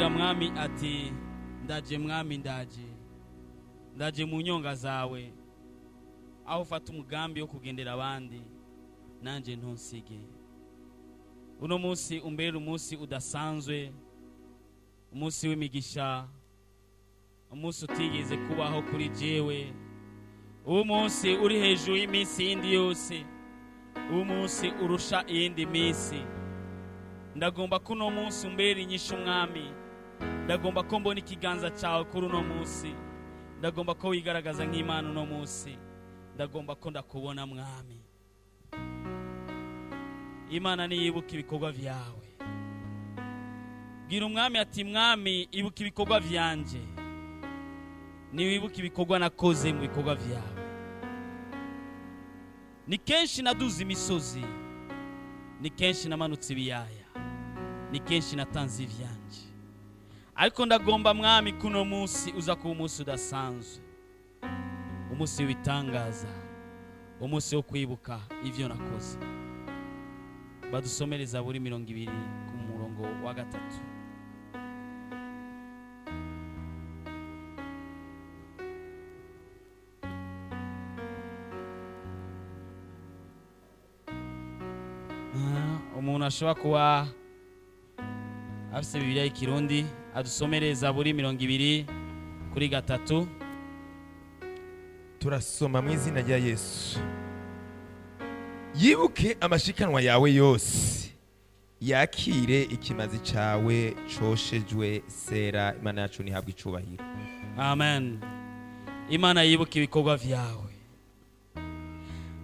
Bwira Mwami ati: "Ndaje Mwami, ndaje, ndaje mu nyonga zawe, aho ufata umugambi wo kugendera abandi, nanjye ntunsige. Uno munsi umbere umunsi udasanzwe, umunsi w'imigisha, umunsi utigeze kubaho kuri jewe, uwo munsi uri hejuru y'iminsi yindi yose, uwo munsi urusha iyindi minsi. Ndagomba ko uno munsi umbere inyishu, Mwami. Ndagomba ko mbona ikiganza cyawe kuri uno munsi. Ndagomba ko wigaragaza nk'Imana uno munsi. Ndagomba ko ndakubona, Mwami." Imana niyibuka ibikorwa byawe. Bwira Umwami ati: "Mwami, ibuka ibikorwa byanje, niwibuka ibikorwa nakoze mu bikorwa byawe. Ni kenshi naduze imisozi, ni kenshi namanutse ibiyaya, ni kenshi natanze ivyanje, ariko ndagomba, Mwami, kuno munsi uza kuba umunsi udasanzwe, umunsi w'ibitangaza, umunsi wo kwibuka ivyo nakoze." Badusomere Zaburi 20 ku murongo wa 3. Umuntu ashobora kuba afise Bibiliya y'ikirundi adusomere Zaburi 20 kuri 3. Turasoma mu izina rya Yesu. Yibuke amashikanwa yawe yose, yakire ikimazi cawe coshejwe. Sera. Imana yacu nihabwe icubahiro. Amen. Imana yibuka ibikorwa vyawe.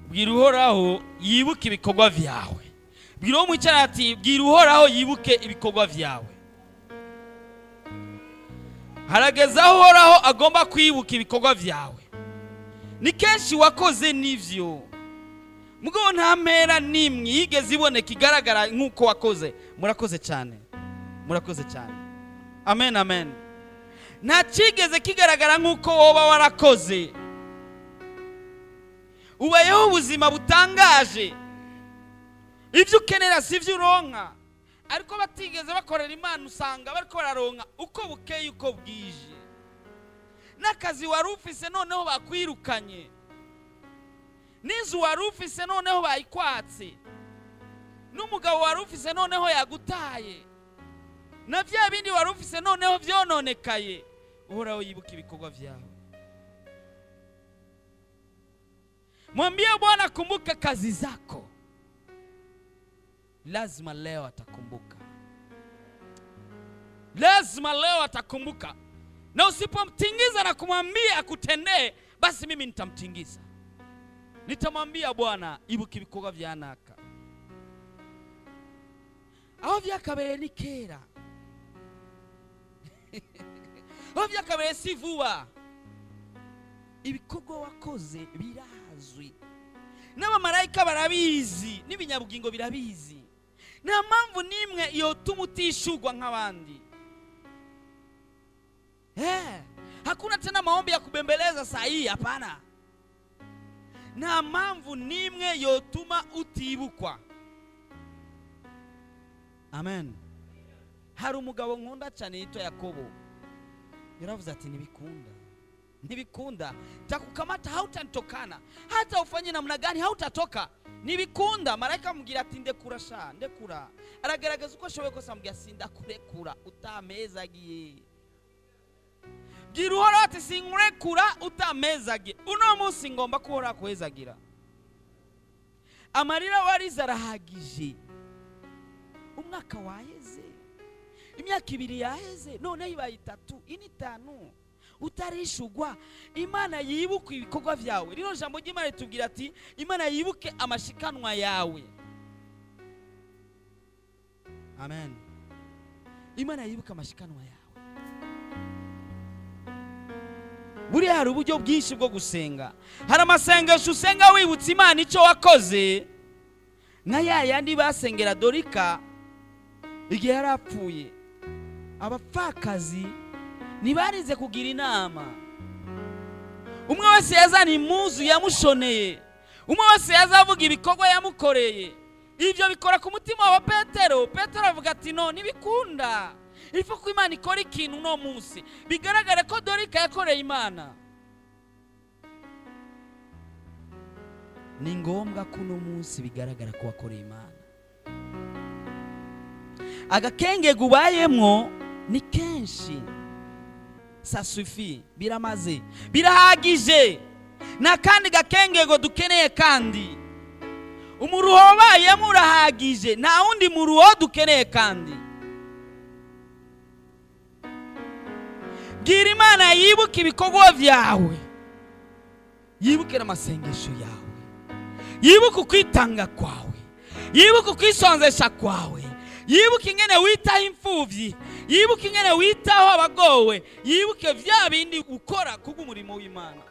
Bwira Uhoraho yibuke ibikorwa vyawe. Bwira uwo mwicara ati: "Bwira Uhoraho yibuke ibikorwa vyawe." Harageze aho Uhoraho agomba kwibuka ibikorwa vyawe. Ni kenshi wakoze n'ivyo, mugabo nta mpera n'imwe yigeze iboneka igaragara nk'uko wakoze. Murakoze cyane, murakoze cyane. Amen, amen. Nta cyigeze kigaragara nk'uko woba warakoze. Ubayeho ubuzima butangaje, ibyo ukenera si ibyo uronka, ariko batigeze bakorera Imana usanga bariko bararonka uko bukeye uko bwije. N'akazi wari ufise noneho bakwirukanye, n'inzu wari ufise noneho bayikwatse, n'umugabo wari ufise noneho yagutaye, na bya bindi wari ufise noneho byononekaye. Uhoraho yibuka ibikorwa byawe. Mwambie Bwana: "Kumbuka kazi zako." Lazima leo atakumbuka, lazima leo atakumbuka. Na usipomtingiza na kumwambia akutendee, basi mimi nitamtingiza, nitamwambia: "Bwana, ibuka ibikorwa vya naka." Aho vyakabereye ni kera, aho vyakabereye si vuba. Ibikorwa wakoze birazwi, n'abamarayika barabizi, n'ibinyabugingo birabizi. Nta mpamvu n'imwe yotuma utishurwa nk'abandi. Hakuna tena maombi ya kubembeleza saa hii, hapana. Nta mpamvu n'imwe yotuma utibukwa. Amen. Hari umugabo nkunda cyane yitwa Yakobo. Yaravuze ati: "Ntibikunda, ntibikunda, takukamata, hautanitokana, hata ufanye namna gani hautatoka, ntibikunda." Marayika amubwira ati: "Ndekura sha, ndekura." Aragaragaza uko ashoboye kose, amubwira: "Sindakurekura utamezagiye." Bwira Uhoraho ati: "Sinkurekura utamezagiye." Uno munsi ngomba ko Uhoraho akuhezagira. Amarira warize arahagije. Umwaka waheze, imyaka 2 yaheze, noneho ibaye 3, 4, 5 utarishugwa. Imana yibuke ibikorwa byawe. Rino jambo ry'Imana ritubwira ati: "Imana yibuke amashikanwa yawe." Amen. Imana yibuke amashikanwa yawe. Buriya hari uburyo bwinshi bwo gusenga. Hari amasengesho usenga wibutsa Imana icyo wakoze, nka ya yandi basengera Dorika igihe yari apfuye. Abapfakazi ntibarize kugira inama. Umwe wese yazana impuzu yamushoneye, umwe wese yazavuga ibikorwa yamukoreye. Ibyo bikora ku mutima wa Petero. Petero avuga ati: "No, ntibikunda." Il faut ko Imana ikora ikintu uno munsi bigaragare ko Dorika yakoreye Imana. Ni ngombwa ko uno munsi bigaragara ko wakoreye Imana. Agakenge gubayemwo ni kenshi, ça suffit, biramaze, birahagije. Nta kandi gakengego dukeneye, kandi umuruho wabayemo urahagije, nta wundi muruho dukeneye. Kandi bwira Imana yibuke ibikorwa byawe, yibuke n'amasengesho yawe, yibuke ukwitanga kwawe, yibuke ukwisonzesha kwawe, yibuke ingene witaho imfubyi, yibuke ingene witaho abagowe, yibuke bya bindi ukora kubw'umurimo w'Imana.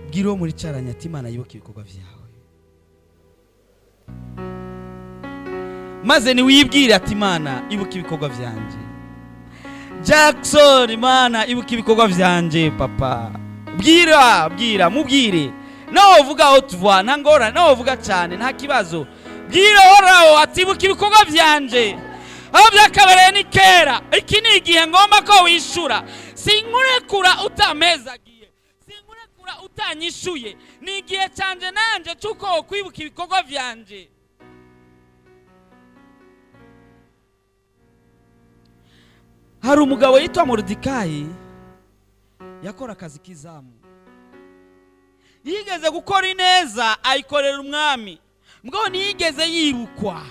Bwira uwo muri caranya ati Imana yibuke ibikorwa byawe, maze niwibwire ati Imana ibuka ibikorwa byanje. Jackson, Imana ibuka ibikorwa byanje papa. Bwira, bwira, mubwire. Nawe uvuga aho tuva nta ngorane, nawe uvuga cyane nta kibazo. Bwira Uhoraho ati ibuka ibikorwa byanje, aho byakabereye ni kera. Iki ni igihe ngomba ko wishura, sinkurekura utamezagiye, sinkurekura utanyishuye. Ni igihe cyanje nanje cy'uko wokwibuka ibikorwa byanje. Hari umugabo yitwa Moridekayi yakora akazi k'izamu. Yigeze gukora ineza ayikorera umwami, mbwo ntiyigeze yibukwa.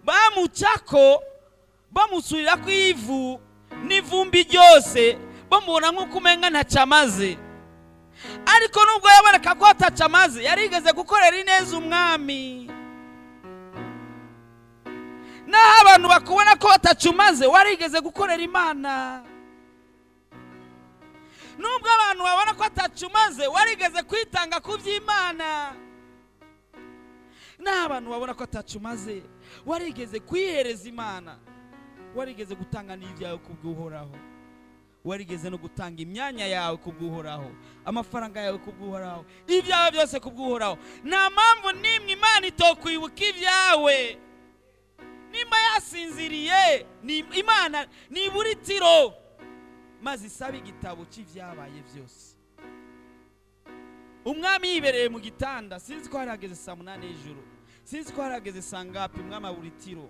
Bamucako bamusurira ku ivu n'ivumbi ryose, bamubona nk'uko umenga ntacamaze. Ariko nubwo yaboneka ko atacamaze, yarigeze gukorera ineza umwami. Naho abantu bakubona ko batacumaze, warigeze gukorera Imana. Nubwo abantu babona ko atacumaze, warigeze kwitanga ku by'Imana. Naho abantu babona ko atacumaze, warigeze kwihereza Imana, warigeze gutanga n'ibyawe kubw'Uhoraho, warigeze no gutanga imyanya yawe kubw'Uhoraho, amafaranga yawe kubw'Uhoraho, ibyawe byose kubw'Uhoraho. Nta mpamvu n'imwe Imana itokwibuka ibyawe. Nimba yasinziriye, ni Imana nibura itiro, maze isabe igitabo cy'ibyabaye byose. Umwami yibereye mu gitanda, sinzi ko harageze saa 8 y'ijoro, sinzi ko harageze saa ngapi, umwami abura itiro,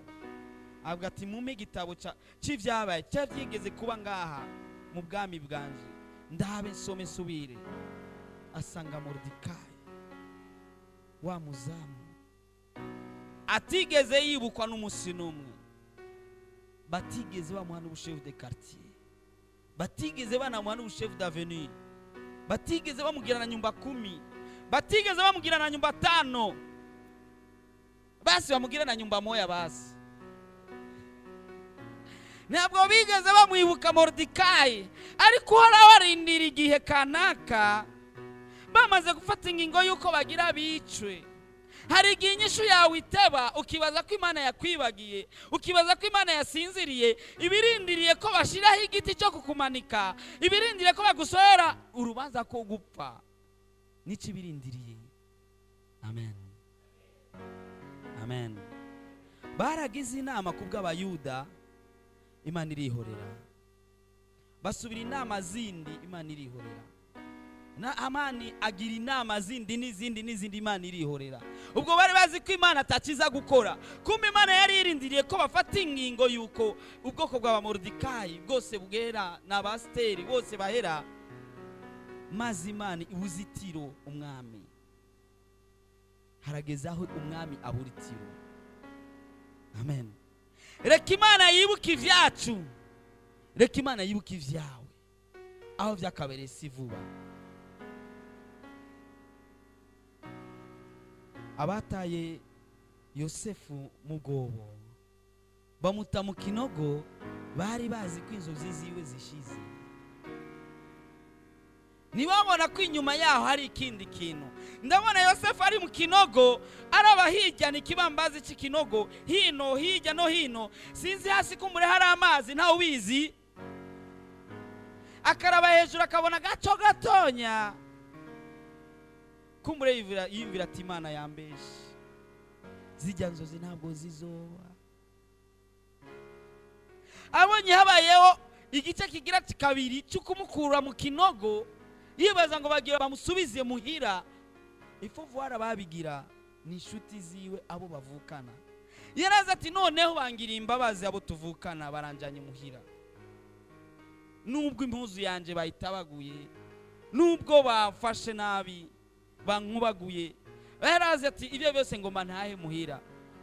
avuga ati mumpe igitabo cy'ibyabaye cyabyigeze kuba ngaha mu bwami bwanje, ndabe nsome nsubire. Asanga Moridekayi wa muzamu atigeze yibukwa n'umunsi n'umwe, batigeze bamuha n'ubushefu de quartier, batigeze banamuha n'ubushefu d'avenue, batigeze bamugira na nyumba 10, batigeze bamugira na nyumba 5, basi bamugira na nyumba 1 basi. Ntabwo bigeze bamwibuka Moridekayi, ariko Uhoraho arindira igihe kanaka bamaze gufata ingingo y'uko bagira bicwe. Hari igihe inyishu yawe iteba, ukibaza ko Imana yakwibagiye, ukibaza ko Imana yasinziriye, ibirindiriye ko bashiraho igiti cyo kukumanika, ibirindiriye ko bagusohora urubanza ko gupfa. N'iki birindiriye? Amen, amen. Baragize inama kubw'Abayuda, Imana irihorera. Basubira inama zindi, Imana irihorera. Na Amani agira inama zindi n'izindi n'izindi, Imana irihorera. Ubwo bari bazi ko Imana atakiza gukora, kumbe Imana yari irindiriye ko bafata ingingo yuko ubwoko bwa Moridekayi bwose bwera n'abasiteri bose bahera, maze Imana ibuzitiro umwami. Harageze aho umwami abura itiro. Amen. Reka Imana yibuke ibyacu, reka Imana yibuke ibyawe, aho byakabereye si vuba. Abataye Yosefu mu bwobo bamuta mu kinogo, bari bazi ko inzozi ziwe zishize. Ntibabona ko inyuma yaho hari ikindi kintu. Ndabona Yosefu ari mu kinogo, araba hirya ni ikibambazi cy'ikinogo, hino hirya no hino, sinzi hasi kumbure hari amazi ntawe ubizi. Akaraba hejuru akabona gato gatonya, Kumbure yiyumvira ati Imana yambeshe, zijya nzozi ntabwo zizoba. Abonye habayeho igice kigira kabiri cyo kumukura mu kinogo, yibaza ngo bagira bamusubize muhira. Ifuvuara babigira ni inshuti ziwe, abo bavukana. Yaraza ati noneho bangiriye imbabazi abo tuvukana, baranjanye muhira, nubwo impuzu yanje bayitabaguye, nubwo bafashe nabi bankubaguye. Yaraza ati ibyo byose ngoma ntahe muhira.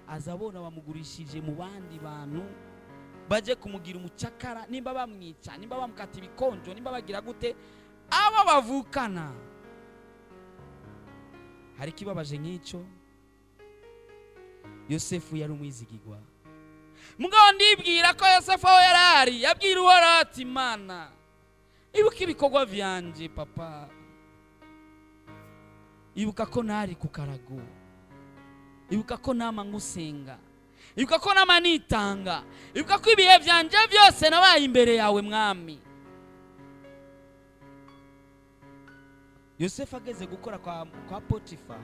Azabona bamugurishije mu bandi bantu baje kumugira umucakara, nimba bamwica, nimba bamukata ibikonjo, nimba bagira gute, abo bavukana. Hari kibabaje nk'icyo? Yosefu yari umwizigirwa. Mugabo ndibwira ko Yosefu aho yarari yabwira Uhoraho ati Imana ibuka ibikorwa vyanje papa, ibuka ko nari ku karago, ibuka ko nama ngusenga, ibuka ko nama nitanga, ibuka ko ibihe vyanje byose nabaye imbere yawe mwami. Yosefu ageze gukora kwa Potifa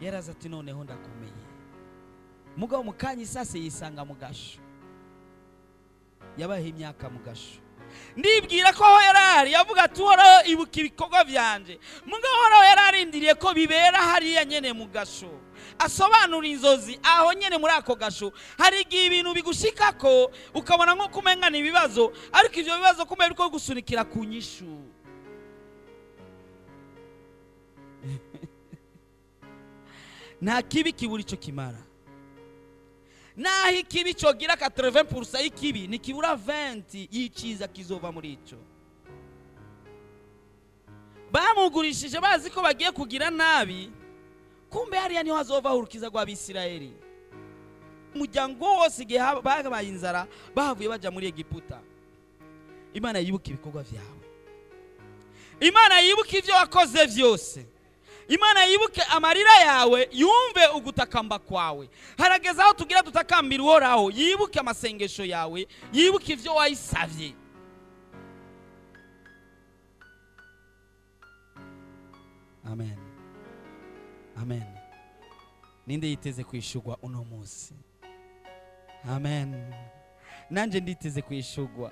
yaraza ati noneho ndakomeye. Mugabo mukanya isase yisanga mu gasho, yabaye imyaka mu gasho. Ndibwira ko aho yarari yavuga ati Uhoraho ibuka ibikorwa vyanje. Mugabo Uhoraho yararindiriye ko bibera hariya nyene mu gasho, asobanura inzozi aho nyene muri ako gasho. Hari igihe ibintu bigushikako ukabona nko kumengana ibibazo, ariko ivyo bibazo kumbe biriko gusunikira ku nyishu. Nta kibi kibura ico kimara. Naho ikibi cogira 80% y'ikibi, ntikibura 20 y'iciza kizova muri ico. Bamugurishije bazi ko bagiye kugira nabi, kumbe hariya niho hazova urukiza rw'Abisirayeli. Umuryango wose igihe babaye inzara bahavuye baja muri Egiputa. Imana yibuka ibikorwa vyawe, Imana yibuka ivyo wakoze vyose, Imana yibuke amarira yawe, yumve ugutakamba kwawe. Harageze aho tugira dutakambira Uhoraho, yibuke amasengesho yawe, yibuke ivyo wayisavye. Amen. Amen. Ninde yiteze kwishurwa uno munsi? Amen. Nanje nditeze kwishurwa.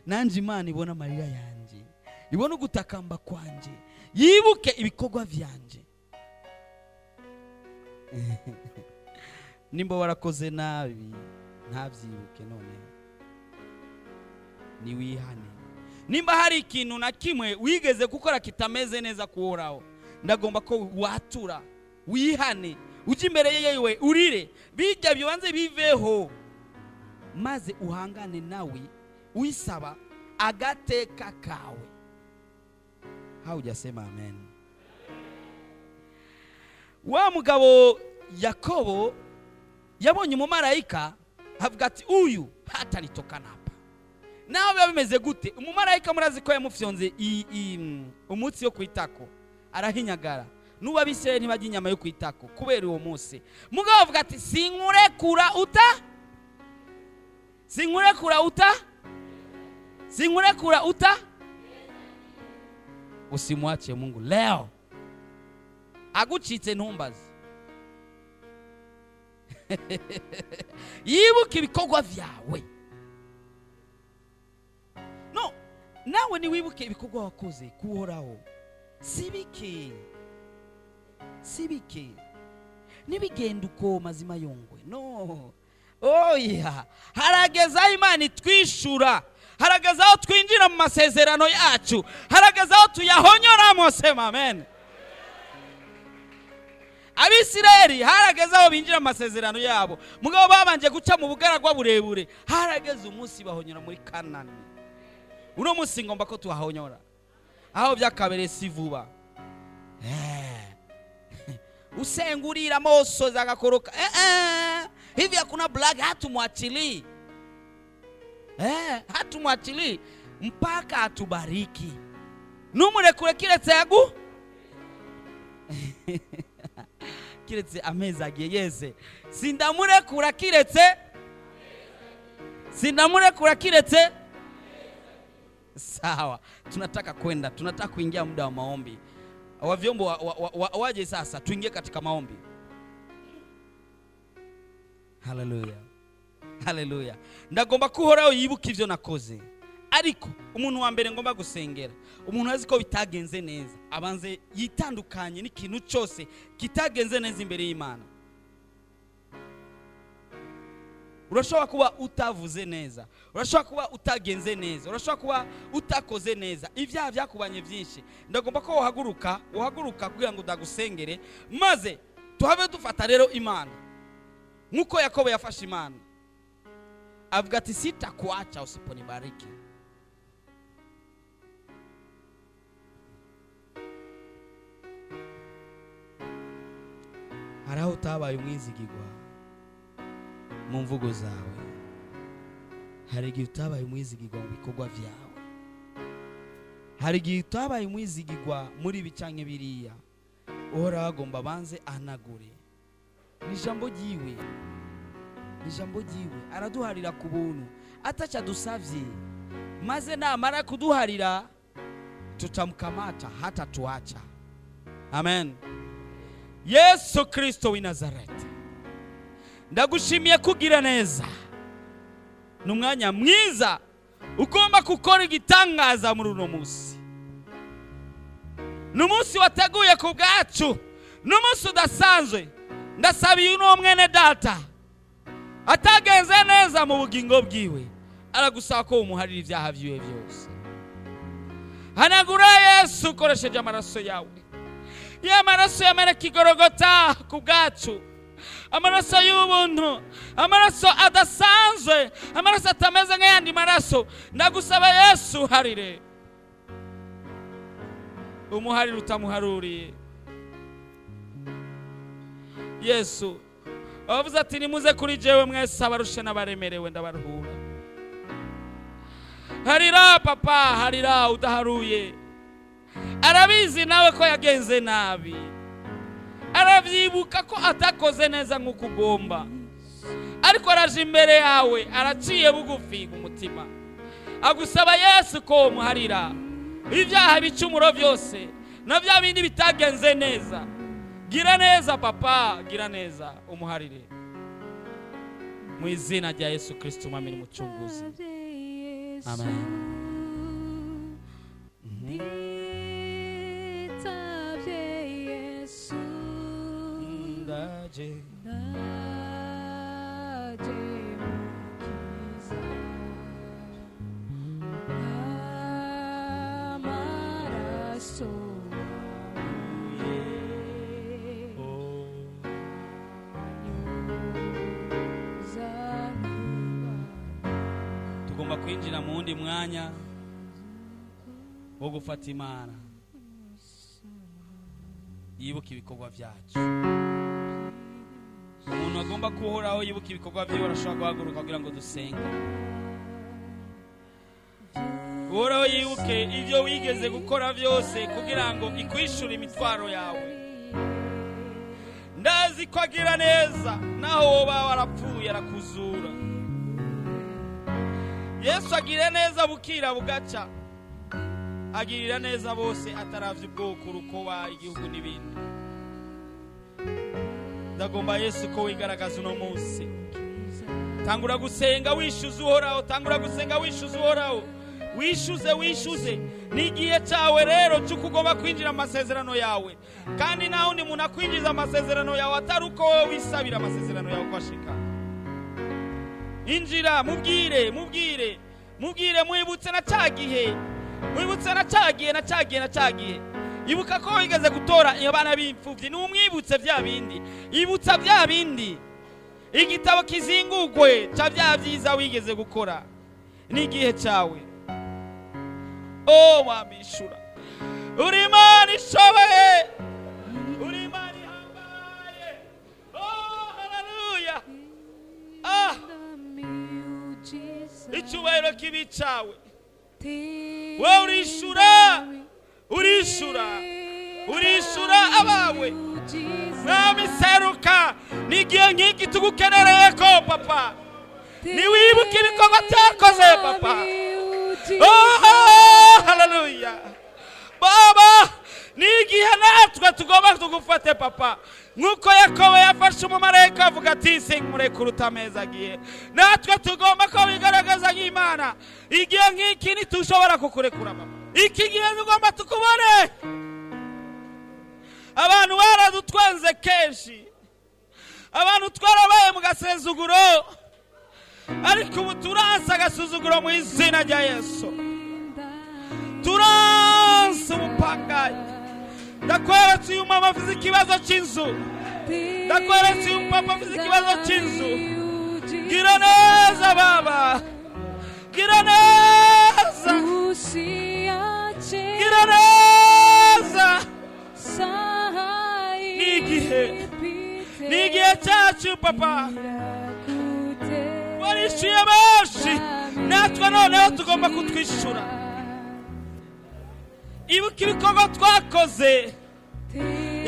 Nanje Imana ibona amarira yanje, ibona ugutakamba kwanje, yibuke ibikorwa vyanje. Nimba warakoze nabi ntavyibuke, none niwihane. Nimba hari ikintu na kimwe wigeze gukora kitameze neza kuhoraho, ndagomba ko watura, wihane, uje imbere yewe urire, bijya bibanze biveho, maze uhangane nawe uyisaba agateka kawe. Haujasema amen. Wa mugabo Yakobo yabonye umumarayika avuga ati uyu hatanitokana hapa. Naho biba bimeze gute, umumarayika murazi ko yamufyonze umutsi yo kwitako arahinyagara. Nuba Abisirayeli ntibajya inyama yo kwitako kubera uwo munsi. Mugabo avuga ati sinkurekura uta, sinkurekura uta, sinkurekura uta. Usimwache Mungu leo agucitse ntumbaze. Yibuke ibikorwa vyawe. No, nawe niwibuke ibikorwa wakoze kuhoraho. Sibike, sibike, nibigenda uko mazima yongwe. No, oya, harageze aho Imana itwishura, harageze aho twinjira mu masezerano yacu, harageze aho tuyahonyoramo. Sema amen. Abisirayeli harageze aho binjira mu masezerano yabo, mugabo babanje guca mu bugaragwa burebure. Harageze umunsi bahonyora muri Kanani. Uno munsi ngomba ko tuhahonyora aho byakabereye si vuba. Usengurira moso zagakoroka. Hivi hakuna blague, hatumwachili. Hatumwachili mpaka atubariki. Numurekure kiretse yagu kiretse amezi agiye yeze. Sindamurekura kiretse, sindamurekura kiretse. Sawa, tunataka kwenda, tunataka kuingia muda wa maombi. Wa vyombo waje sasa, tuingie katika maombi. Haleluya, haleluya. Ndagomba ko Uhoraho yibuka ivyo nakoze. Ariko umuntu wa mbere ngomba gusengera, umuntu azi ko bitagenze neza, abanze yitandukanye n'ikintu cyose kitagenze neza imbere y'Imana. Urashobora kuba utavuze neza, urashobora kuba utagenze neza, urashobora kuba utakoze neza, ibyaha byakubanye byinshi. Ndagomba ko uhaguruka, uhaguruka kugira ngo ndagusengere, maze tuhave dufata rero Imana nk'uko Yakobo yafashe Imana, avuga ati: "Sitakuacha usiponibariki." Hari aho utabaye umwizigirwa mu mvugo zawe, hari igihe utabaye umwizigirwa mu bikorwa byawe, hari igihe utabaye umwizigirwa muri ibi canke biriya. Uhoraho agomba abanze ahanagure. Ni ijambo ryiwe, ni ijambo ryiwe. Araduharira ku buntu ataca dusavye, maze namara kuduharira tutamkamata, hata tuacha. Amen. Yesu Kristo w'i Nazareti, ndagushimiye kugira neza. Ni umwanya mwiza ugomba gukora igitangaza muri uno munsi. Ni umunsi wateguye ku bwacu, ni umunsi udasanzwe. Ndasabiye uno mwene data atagenze neza mu bugingo bwiwe, aragusaba ko umuharira ibyaha byiwe byose. Hanagura Yesu ukoresheje amaraso yawe, ya maraso yameneka igorogota ku bwacu, amaraso y'ubuntu, amaraso adasanzwe, amaraso atameze nk'ayandi maraso. Ndagusaba Yesu, harire, umuharire utamuharuriye. Yesu wavuze ati: "Nimuze kuri jewe mwese abarushe n'abaremerewe, ndabaruhura." Harira papa, harira udaharuye. Arabizi nawe ko yagenze nabi, arabyibuka ko atakoze neza nk'uko ugomba, ariko araje imbere yawe, araciye bugufi mu mutima, agusaba Yesu ko umuharira ibyaha, ibicumuro byose na bya bindi bitagenze neza. Gira neza papa, gira neza, umuharire mu izina rya Yesu Kristo umwami n'umucunguzi. Amen. Nditavye Yesu. Ndaje. Ndaje mukiza, amaraso yawe Oh. anyoza ndwara. Tugomba kwinjira mu wundi mwanya wo gufata Imana yibuka ibikorwa byacu. Umuntu agomba kuhoraho yibuka ibikorwa byiwe arashobora guhaguruka kugira ngo dusenge. Uhoraho yibuke ibyo wigeze gukora byose kugira ngo ikwishyure imitwaro yawe. Ndazi ko agira neza, naho woba warapfuye arakuzura. Yesu agira neza bukira bugaca, agirira neza bose ataravye ubwoko, urukoba, igihugu n'ibindi. Ndagomba Yesu ko wigaragaza uno munsi. Tangura gusenga wishyuza Uhoraho, tangura gusenga wishyuza Uhoraho, wishyuze, wishyuze. Ni igihe cyawe rero cy'uko ugomba kwinjira amasezerano yawe, kandi nta wundi muntu akwinjiza amasezerano yawe atari uko wowe wisabira amasezerano yawe ko ashika. Injira, mubwire, mubwire, mubwire, mwibutse na cya gihe, mwibutse na cya gihe, na cya gihe, na cya gihe. Ibuka ko wigeze gutora abana b'imfubyi, numwibutse bya bindi, ibutsa bya bindi, igitabo kizingugwe cya bya byiza wigeze gukora. N'igihe cyawe. O wamishura, uri Imana ishoboye, uri Imana ihambaye. Oh, haleluya! Ah, icyubahiro kibi cyawe. Wowe urishura, urishura, urishura abawe. Mwami, seruka. N'igihe nk'iki tugukenereye ko papa niwibuke ibikorwa byakoze papa. Oh, haleluya baba, n'igihe natwe. Tugufate, Papa, nk'uko Yakobo yafashe umumarayika avuga ati: "Sinkurekura utamezagiye." Natwe tugomba ko bigaragaza nk'Imana. Igihe nk'iki ntitushobora kukurekura, Papa. Iki gihe tugomba tukubone. Abantu baradutwenze kenshi, abantu twarabaye mu gasezuguro, ariko ubu turanse agasuzuguro mu izina rya Yesu. Turanse ubupangayi. Ndakweretse uyu mama afite ikibazo cy'inzu, ndakweretse uyu papa afite ikibazo cy'inzu. Gira neza, Baba, gira neza, gira neza. Ni igihe, ni igihe cyacu, Papa. Warishyuye benshi, natwe noneho tugomba kutwishyura. Ibuka ibikorwa twakoze,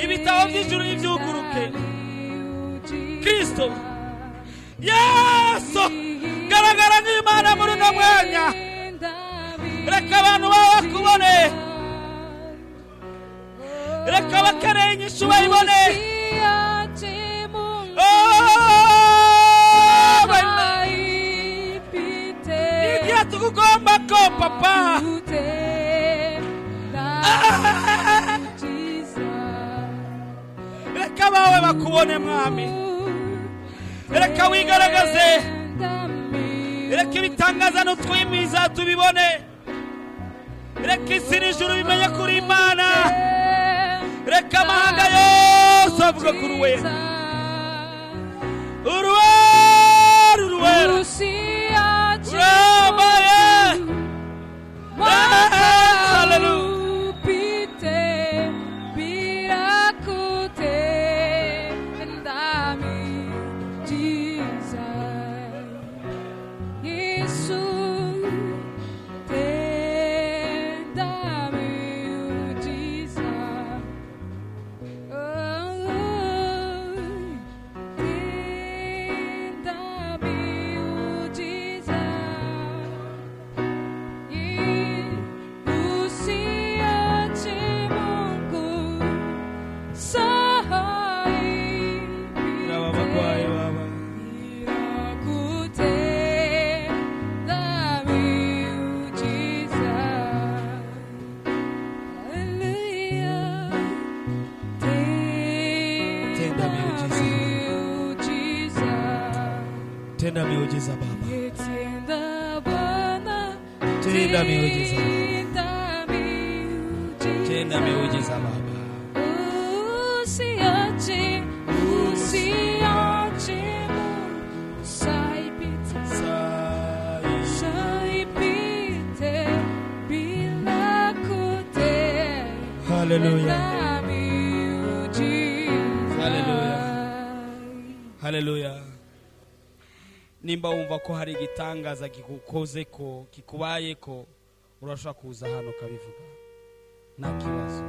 ibitabo by'ijuru n'ibyuguruke. Kristo Yesu, garagara nk'Imana muri uno mwanya. Reka abantu bawe bakubone, reka abakeneye inyishu bayibone. Oh, bayibone. Igihe tugugomba ko, Papa. Ah! Reka abawe bakubone, Mwami. Reka wigaragaze, reka ibitangaza n'utwimiza tubibone. Reka isi n'ijuru bimenye kuri Imana. Reka amahanga yose avuga kuri we. Uruwera, uruwera, urambaye. Hallelujah. Upite bila kutenda miujiza. Yesu, tenda miujiza. Oh, tenda miujiza. Usiache Mungu sai Aba bagwayi, Baba. kutenda miujiza. Haleluya. Tenda miujiza. Miujiza. Tenda miujiza, Baba. Tenda, Bwana. Tenda miujiza. Tenda miujiza. Tenda miujiza, Baba. Usiache, usiache Mungu saipite, saipite bila kutenda Haleluya. miujiza. Haleluya. Haleluya. Nimba wumva ko hari igitangaza kigukoze, ko kikubaye, ko urashobora kuza hano ukabivuga, nta kibazo.